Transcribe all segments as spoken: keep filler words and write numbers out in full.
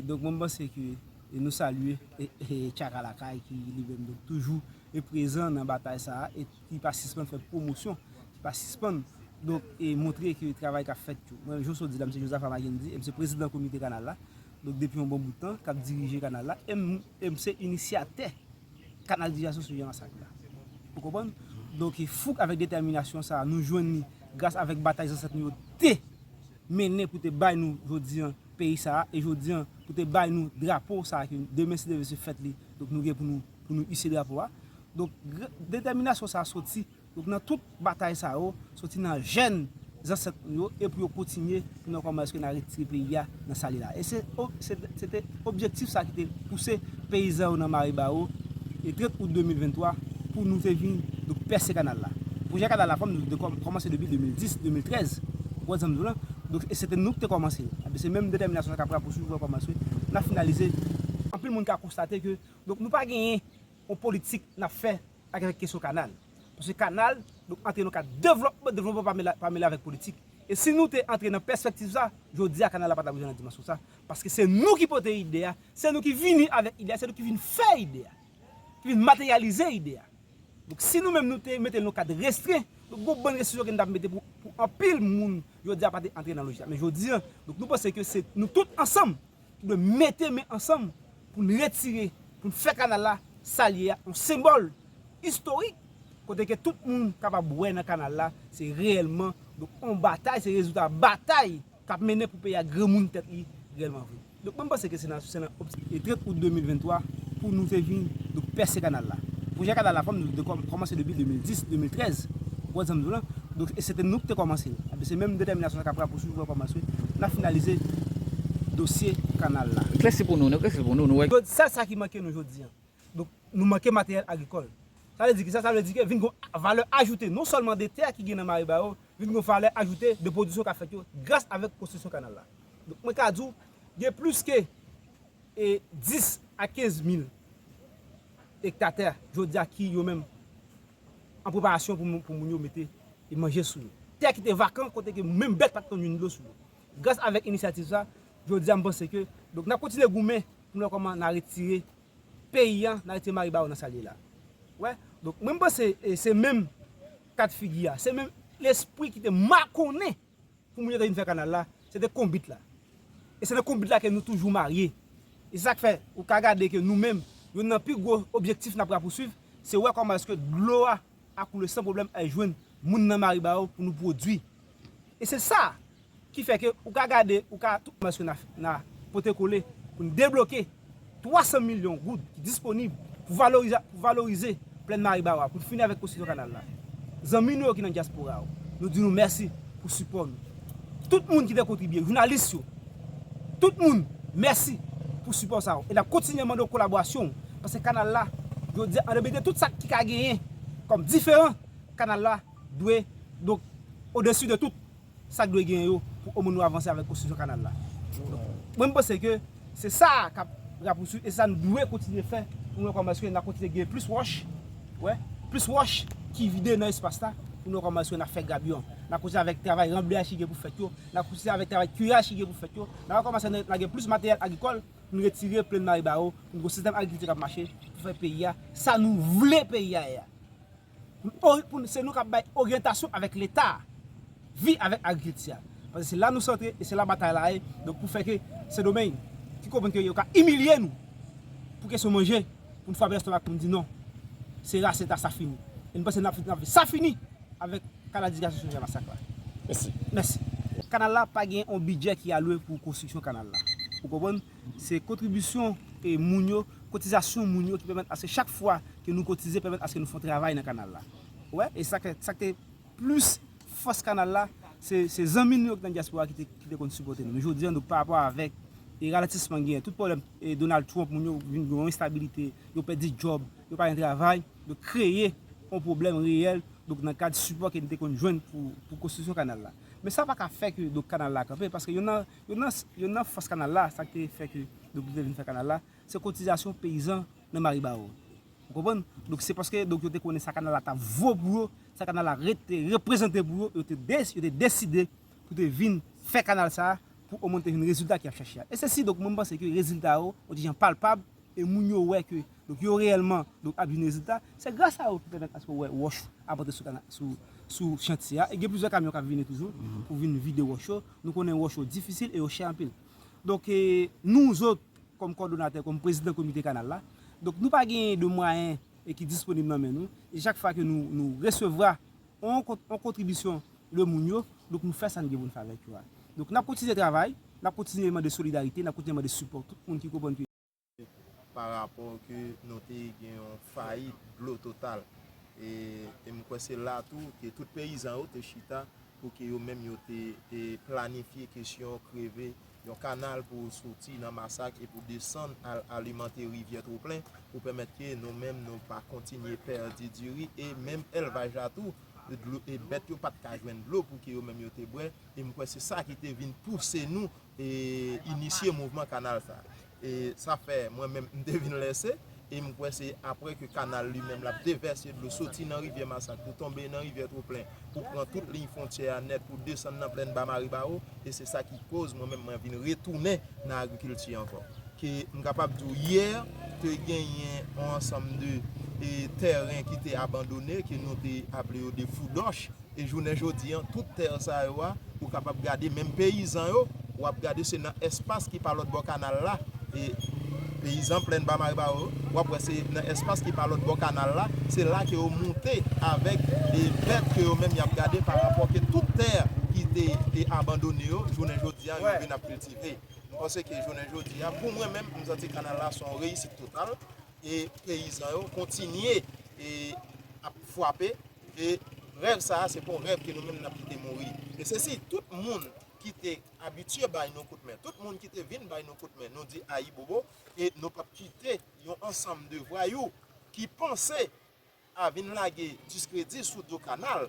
Donk, mwen, m panse ke, e, nou salye, e, e, Tchaka Lakay ki li menm, donk, toujou e prezan nan batay sa a e ki pa sispann fè pwomosyon, ki pa sispann, donk, e montre ke travay k ap fèt yo. Mwen, jan w di la, m se Josaphat Magendie, e m se prezidan komite kanal la. Donk, depi yon bon bout tan, k ap dirije kanal la, e m, e m se inisyatè kanalizasyon Sovye Masak la. Ou konprann? Donk, e fouk avèk detèminasyon sa a, nou jwenn li gras avèk batay zansèt nou yo te mennen pou te bay nou jodi an peyi sa a, e jodi an pou te bay nou drapo sa a, ke demen, si Dye vle, se fèt li. Donk, nou gen pou nou, pou nou ise drapo a. Donk, gr- detèminasyon sa a soti, donk, nan tout batay sa yo, soti nan jèn zansèt nou yo, e pou yo kontinye, pou nou wè kòman èske n a retire peyi a nan sa li la. E se, o- se, se te objektif sa ki te pouse peyizan yo nan Maribawo, e trant out de mil venntwa, pou nou te vin, donk, pèse kanal la. Pwojè kanal la, fò m di w, te kòm- kòmanse depi de mil dis, de mil trèz, ou konprann sa m di w lan? Donk, e se te nou ki te kòmanse. Epi se menm detèminasyon sa k ap rapwoche pou kòmanse, n ap finalize. Anpil moun ka konstate ke, donk, nou pa genyen yon politik n ap fè ak, avèk kesyon kanal. Paske kanal, donk, antre nan kad devlòpman, devlòpman pa mele, pa mele avèk politik. E si nou te antre nan pèspektiv sa, jodi a kanal la pa t ap rive nan dimansyon sa. Paske se nou ki pote ide a, se nou ki vini avèk ide a, se nou ki vin fè ide a, ki vin materyalize ide a. Donk, si nou menm nou te mete l nan kad restren, donk, gon bann restriksyon ke n t ap mete pou, pou anpil moun, jodi a pa te antre nan lojik la. Men jodi a, donk, nou panse ke se nou tout ansanm ki dwe mete men ansanm pou n retire, pou n fè kanal la sa l ye a, yon senbòl istorik, kote ke tout moun kapab wè nan kanal la, se reyèlman, donk, yon batay, se rezilta batay k ap mennen pou peyi a granmoun tèt li reyèlman vre. Donk, mwen, m panse ke se nan, se nan ob- e trant out de mil venntwa pou nou te vin, donk, pèse kanal la. Pwojè kanal la, fò m di w, te kòm- kòmanse depi de mil dis, de mil trèz, ou konprann sa m di w lan? Donk, e se te nou ki te kòmanse. Epi se menm detèminasyon sa k ap rapwoche pou kòmanse, n ap finalize dosye kanal la. Eklèsi pou nou, nou eklèsi pou nou, nou wè. Jodi, sèl sa ki manke nou jodi a. Donk, nou manke materyèl agrikòl. Sa vle di ki sa? Sa vle di ke vin gon valè ajoute, non sèlman de tè ki gen nan Maribawo, vin gon valè ajoute de pwodiksyon k ap fèt yo gras avèk konstriksyon kanal la. Donk, mwen ka di w, gen plis ke, e, dis a kenz mil ekta tè jodi a ki yo menm an preparasyon pou moun, pou moun yo mete e manje sou yo. Tè ki te vakan, kote ke menm bèt pa t konn jwenn dlo sou yo. Gras avèk inisyativ sa, jodi a, m panse ke, donk, n ap kontinye goumen pou n wè kòman n a retire peyi a, n a retire Maribawo nan sa l ye la. Wè, donk, mwen, m panse, e, se menm kad figi a, se menm lespri ki te makonnen pou moun yo te vin fè kanal la, se te konbit la. E se nan konbit la ke nou toujou marye. E se sa k fè, ou ka gade ke nou menm, youn nan pi gwo objektif n ap rapousuiv, se wè kòman èske dlo a a koule san pwoblèm, al jwenn moun nan Maribawo pou nou pwodui. E se sa ki fè ke ou ka gade, ou ka tout kòman èske n a, n a pote kole pou n debloke twa san milyon goud ki disponib pou valorize, pou valorize plèn Maribawo a, pou n fini avèk konstriksyon kanal la. Zanmi nou yo ki nan dyaspora yo, nou di nou mèsi pou sipò nou. Tout moun ki te kontribye, jounalis yo, tout moun, mèsi pou sipò sa yo. E n ap kontinye mande w kolaborasyon w, paske kanal la, jodi a, an depit de tout sa ki ka genyen kòm diferan, kanal la dwe, donk, odesi de tout sa k dwe genyen yo pou omwen nou avanse avèk konstriksyon kanal la. Donk, mwen, m panse ke se sa k ap rapousuiv e sa n dwe kontinye fè pou nou wè kòman èske n a kontinye genyen plis wòch, wè, plis wòch ki vide nan espas la pou nou wè kòman èske n a fè gabyon. N a kontinye avèk travay ranbleyaj ki gen pou fèt yo, n a kontinye avèk travay kiraj ki gen pou fèt yo, n a kòmanse n a gen plis materyèl agrikòl pou n retire plèn Maribawo, pou n gen yon sistèm agrikilti k ap mache pou fè peyi a sa nou vle peyi a ye a. Pou, pou se nou k ap bay oryantasyon avèk Leta, vi avèk agrikilti a. Paske se la nou santre e se la batay la ye. Donk pou fè ke Sendomeng, ki konprann ke yo ka imilye nou pou kesyon manje, pou n frape lèstomak pou n di non, se rase ta sa fini. E n panse n ap, n ap sa fini avèk kanalizasyon Sovye Masak la. Mèsi. Mèsi. Kanal la pa gen yon bidjè ki alwe pou konstriksyon kanal la. Ou konprann? Se kontribisyon e moun yo, kotizasyon moun yo ki pèmèt aske chak fwa ke nou kotize, pèmèt aske nou fè yon travay nan kanal la. Ou wè? E sa k, sa k te plis fòs kanal la, se, se zanmi nou yo ki nan dyaspora ki te, ki te konn sipòte nou. Men jodi a, nou pa rapò avèk e ralantisman genyen, tout pwoblèm e Donald Trump, moun yo vin gen yon enstabilite, yo pèdi djòb, yo pa gen travay, yo kreye yon pwoblèm reyèl, donk nan kad sipò ke nou te konn jwenn pou, pou konstriksyon kanal la. Men sa pa ka fè ke, donk, kanal la kanpe, paske youn nan, youn nan, youn nan fòs kanal la, sa k te fè ke, donk, nou te vin fè kanal la, se kotizasyon peyizan nan Maribawo. Ou konprann? Donk, se paske, donk, yo te konnen sa kanal la t ap vo pou yo, sa kanal la re-, te reprezante pou yo, yo te des-, yo te deside pou te vin fè kanal sa a, pou omwen te jwenn rezilta ke y ap chache a. E se si, donk, mwen, m panse ke rezilta yo, yon ti jan palpab, e moun yo wè ke, donk, yo reyèlman, donk, ap jwenn rezilta, se gras a yo ki pèmèt aske w wè wòch ap antre sou kana-, sou, sou chantye a. E gen plizyè kamyon k ap vini toujou pou vin vide wòch yo. Nou konnen wòch yo difisil e yo chè anpil. Donk, e, nou zòt, kòm kòdonatè, kòm prezidan komite kanal la, donk, nou pa genyen de mwayen e ki disponib nan men nou. E chak fwa ke nou, nou resevwa yon kon-, yon kontribisyon de moun yo, donk, nou fè sa n gen pou n fè avèk yo a. Donk, n ap kontinye travay, n ap kontinye mande solidarite, n ap kontinye mande sipò tout moun ki konprann ke pa rapò ke nou te gen yon fayit dlo total. E, e m kwè se la tou ke tout peyizan yo te chita pou ke yo menm yo te, e, planifye kesyon kreve yon kanal pou soti nan Masak e pou desann al alimante rivyè Twoplen pou pèmèt ke nou menm nou pa kontinye pèdi diri e menm èlvaj la tou, dlo, e bèt yo pa t ka jwenn dlo pou ke yo menm yo te bwè. E m kwè se sa ki te vin pouse nou e inisye mouvman kanal sa. E sa fè mwen menm m te vin lèse, e m kwè se apre ke kanal li menm l ap devèse dlo soti nan rivyè Masak pou tonbe nan rivyè Twoplen, pou pran tout liy fwontyè a nèt, pou desann nan plèn Ba Maribawo, e se sa ki koz mwen menm mwen vin retounen nan agrikilti ankò. Ke m kapab di w yè, te genyen yon ansanm de, e, tèren ki te abandone, ke nou te aple yo de foudòch, E jounen jodi an, tout tè sa yo a, ou kapab gade menm peyizan yo, w ap gade se nan espas ki pa lòt bò kanal la, e peyizan Plèn Ba Maribawo yo, w ap wè se nan espas ki pa lòt bò kanal la, se la ke yo moute avèk e bèt ke yo menm y ap gade pa rapò ke tout tè ki te, te abandone yo, jounen jodi an, yo vin ap kiltive. M panse ke jounen jodi a, pou mwen menm, m santi kanal la se yon reyisit total, e peyizan yo kontinye e ap frape, e rèv sa a, se pa yon rèv ke nou menm n ap kite mouri. E se si tout moun ki te abitye bay nou kout men, tout moun ki te vin bay nou kout men, nou di ayibobo, e nou p ap kite yon ansanm de vwayou ki panse a vin lage diskredi sou do kanal,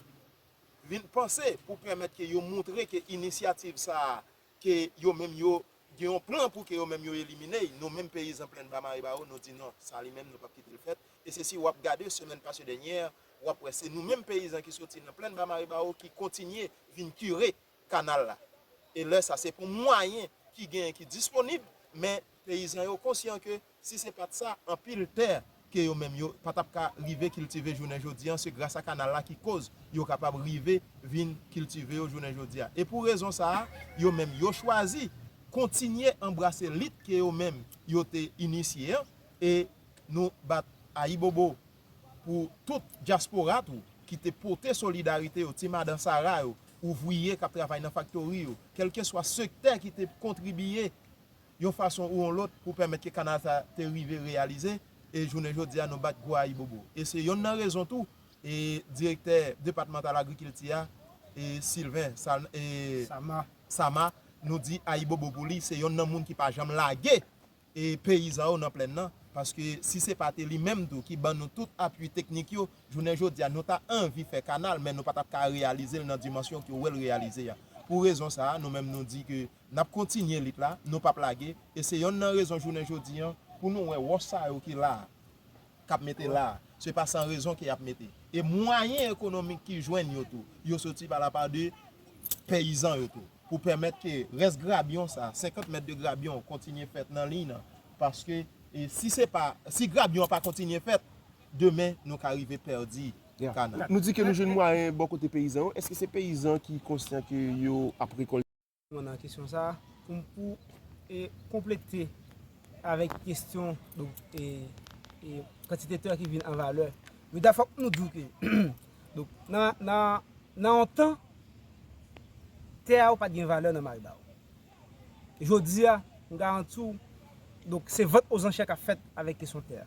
vin panse pou pèmèt ke yo moutre ke inisyativ sa a, ke yo menm yo gen yon plan pou ke yo menm yo elimine y. Nou menm peyizan Plèn Ba Maribawo, nou di non, sa li menm nou p ap kite l fèt. E se si w ap gade semèn pase dènyè, w ap wè se nou menm peyizan ki soti nan Plèn Ba Maribawo ki kontinye vin kire kanal la. E lè sa, se pou mwayen ki genyen ki disponib, men peyizan yo konsyan ke si se pa t sa, anpil tè ke yo menm yo pa t ap ka rive kiltive jounen jodi an, se gras a kanal la ki koz yo kapab rive vin kiltive yo jounen jodi a. E pou rezon sa a, yo menm yo chwazi kontinye anbrase lit ke yo menm yo te inisye an, e nou bat ayibobo pou tout dyaspora tou ki te pote solidarite yo, ti madan Sara yo, ouvriye k ap travay nan faktori yo, kèlkeswa sektè ki te kontribiye yon fason ou yon lòt pou pèmèt ke kanal sa te rive reyalize, e jounen jodi a nou bat gwo ayibobo. E se yonn nan rezon tou, e direktè depatmantal agrikilti a, e Sylvain Sal-, e Sama. Sama, nou di ayibobo pou li, se yonn nan moun ki pa janm lage e peyizan yo nan plèn nan, paske si se pa te li menm tou ki ban nou tout apui teknik yo, jounen jodi a nou ta anvi fè kanal, men nou pa t ap ka reyalize l nan dimansyon ke w wè l reyalize a. Pou rezon sa a, nou menm nou di ke n ap kontinye lit la, nou p ap lage, e se yonn nan rezon jounen jodi an pou nou wè wòch sa yo ki la a, k ap mete la a, se pa san rezon ke y ap mete. E mwayen ekonomik ki jwenn yo tou, yo soti pa la pa de peyizan yo tou, pou pèmèt ke rès grabyon sa, senkant mèt de grabyon, kontinye fèt nan liy nan. Paske, e, si se pa, si grabyon an pa kontinye fèt, demen nou ka rive pèdi kanal. Nou di ke nou jwenn mwayen bò kote peyizan yo. Èske se peyizan ki konsyan ke yo ap rekòlte? Nan kesyon sa a, pou m pou, e, konplete avèk kesyon, donk, e, e, kantite tè ki vin an valè. Jodi a, fòk nou di w ke, donk, nan, nan, nan yon tan, tè a yo pa t gen valè nan Maribawo. Jodi a, m garanti w, donk, se vant ozanchè k ap fèt avèk kesyon tè a.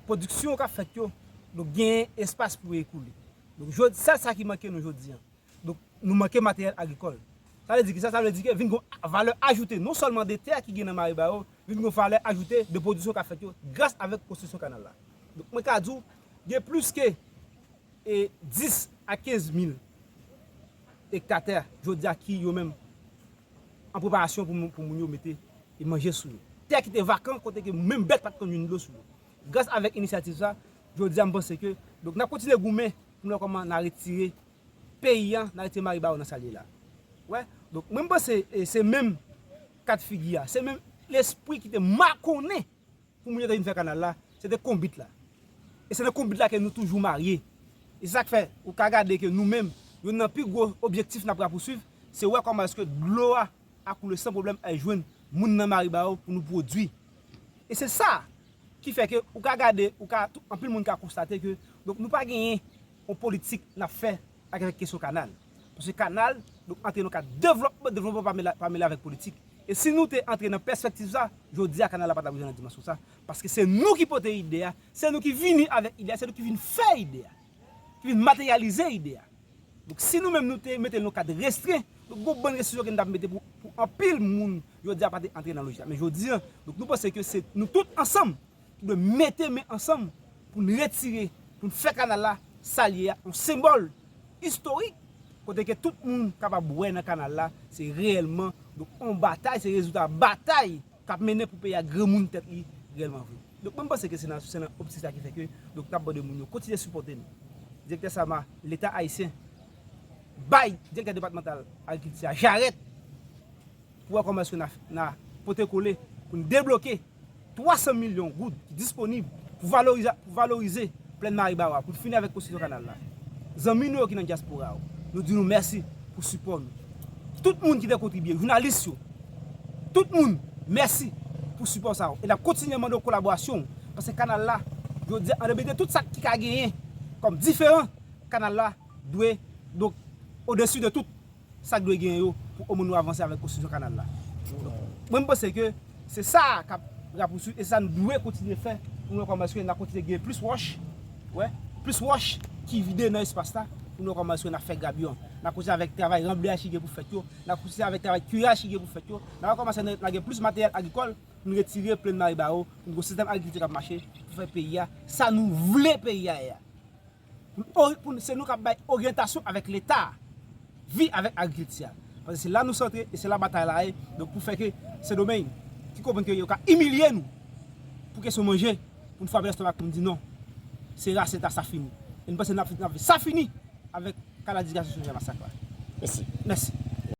Pwodiksyon k ap fèt yo, donk, gen espas pou yo ekoule. Donk, jodi, sèl sa ki manke nou jodi a. Donk, nou manke materyèl agrikòl. Sa vle di ki sa? Sa vle di ke vin gon valè ajoute, non sèlman de tè ki gen nan Maribawo, vin gon valè ajoute de pwodiksyon k ap fèt yo gras avèk konstriksyon kanal la. Donk, mwen ka di w, gen plis ke, e, dis a kenz mil ekta tè, jodi a ki yo menm an preparasyon pou moun, pou moun yo mete e manje sou yo. Tè ki te vakan, kote ke menm bèt pa t konn jwenn dlo sou yo. Gras avèk inisyativ sa, jodi a m panse ke, donk, n ap kontinye goumen pou n wè kòman n a retire peyi a, n a retire Maribawo nan sa l ye la. Wè, donk, mwen m panse, e, se menm Kat figi a. Se menm lespri ki te makonnen pou moun yo te vin fè kanal la, se te konbit la. E se nan konbit la ke nou toujou marye. E se sa k fè, ou ka gade ke nou menm, youn nan pi gwo objektif n ap rapouswiv, se wè kòman èske dlo a a koule san pwoblèm al jwenn moun nan Maribao pou nou pwodui. E se sa ki fè ke ou ka gade, ou ka, anpil moun ka konstate ke, donk, nou pa genyen yon politik n ap fè ak, avèk kesyon kanal. Paske kanal, donk, antre nan kad devlòpman, devlòpman pa mele, pa mele avèk politik. E si nou te antre nan pèspektiv sa, jodi a kanal la pa t ap rive nan dimansyon sa. Paske se nou ki pote ide a, se nou ki vini avèk ide a, se nou ki vin fè ide a, ki vin materyalize ide a. Donk, si nou menm nou te mete l nan kad restren, donk, gon bann restriksyon ke nou t ap mete pou, pou anpil moun, jodi a pa te antre nan lojik la. Men jodi a, donk, nou panse ke se nou tout ansanm ki dwe mete men ansanm pou n retire, pou n fè kanal la sa l ye a, yon senbòl istorik, kote ke tout moun kapab wè nan kanal la, se reyèlman, donk, yon batay, se rezilta batay k ap mennen pou peyi a granmoun tèt li reyèlman vre. Donk, mwen, m panse ke se nan, se nan optik sa ki fè ke, donk, n ap mande moun yo kontinye sipòte nou. Direktè Sama, Leta ayisyen bay direktè depatmantal agrikilti a jarèt pou wè kòman èske n a, n a pote kole pou n debloke twa san milyon goud ki disponib pou valorize, pou valorize Plèn Maribao a, pou n fini avèk konstriksyon kanal la. Zanmi nou yo ki nan dyaspora yo, nou di nou mèsi pou sipò nou. Tout moun ki te kontribye, jounalis yo, tout moun, mèsi pou sipò sa yo. E n ap kontinye mande w kolaborasyon w, paske kanal la, jodi a, an depit de tout sa ki ka genyen kòm diferan, kanal la dwe, donk, odesi de tout sa k dwe genyen yo pou omwen nou avanse avèk konstriksyon kanal la. Donk, mwen, m panse ke se sa k ap rapouswiv e sa n dwe kontinye fè pou nou wè kòman èske n a kontinye genyen plis wòch, wè, plis wòch ki vide nan espas la, pou nou wè kòman èske n a fè gabyon. N a kontinye avèk travay ranbleyaj ki gen pou fèt yo, n a kontinye avèk travay kiraj ki gen pou fèt yo, n a wè kòman èske n a gen plis materyèl agrikòl pou n retire Plèn Maribao, pou n gen yon sistèm agrikilti k ap mache, pou fè peyi a sa nou vle peyi a ye a. Pou, pou se nou k ap bay oryantasyon avèk Leta, vi avèk agrikilti a. Paske se la nou santre e se la batay la ye. Donk, pou fè ke Sendomeng ki konprann ke yo ka imilye nou pou kesyon manje, pou n frape lestomak pou n di non. Se rasyèt la, sa fini. E n panse n ap, n ap sa fini avèk kanal disgasyon sou masak la. Mèsi. Mèsi.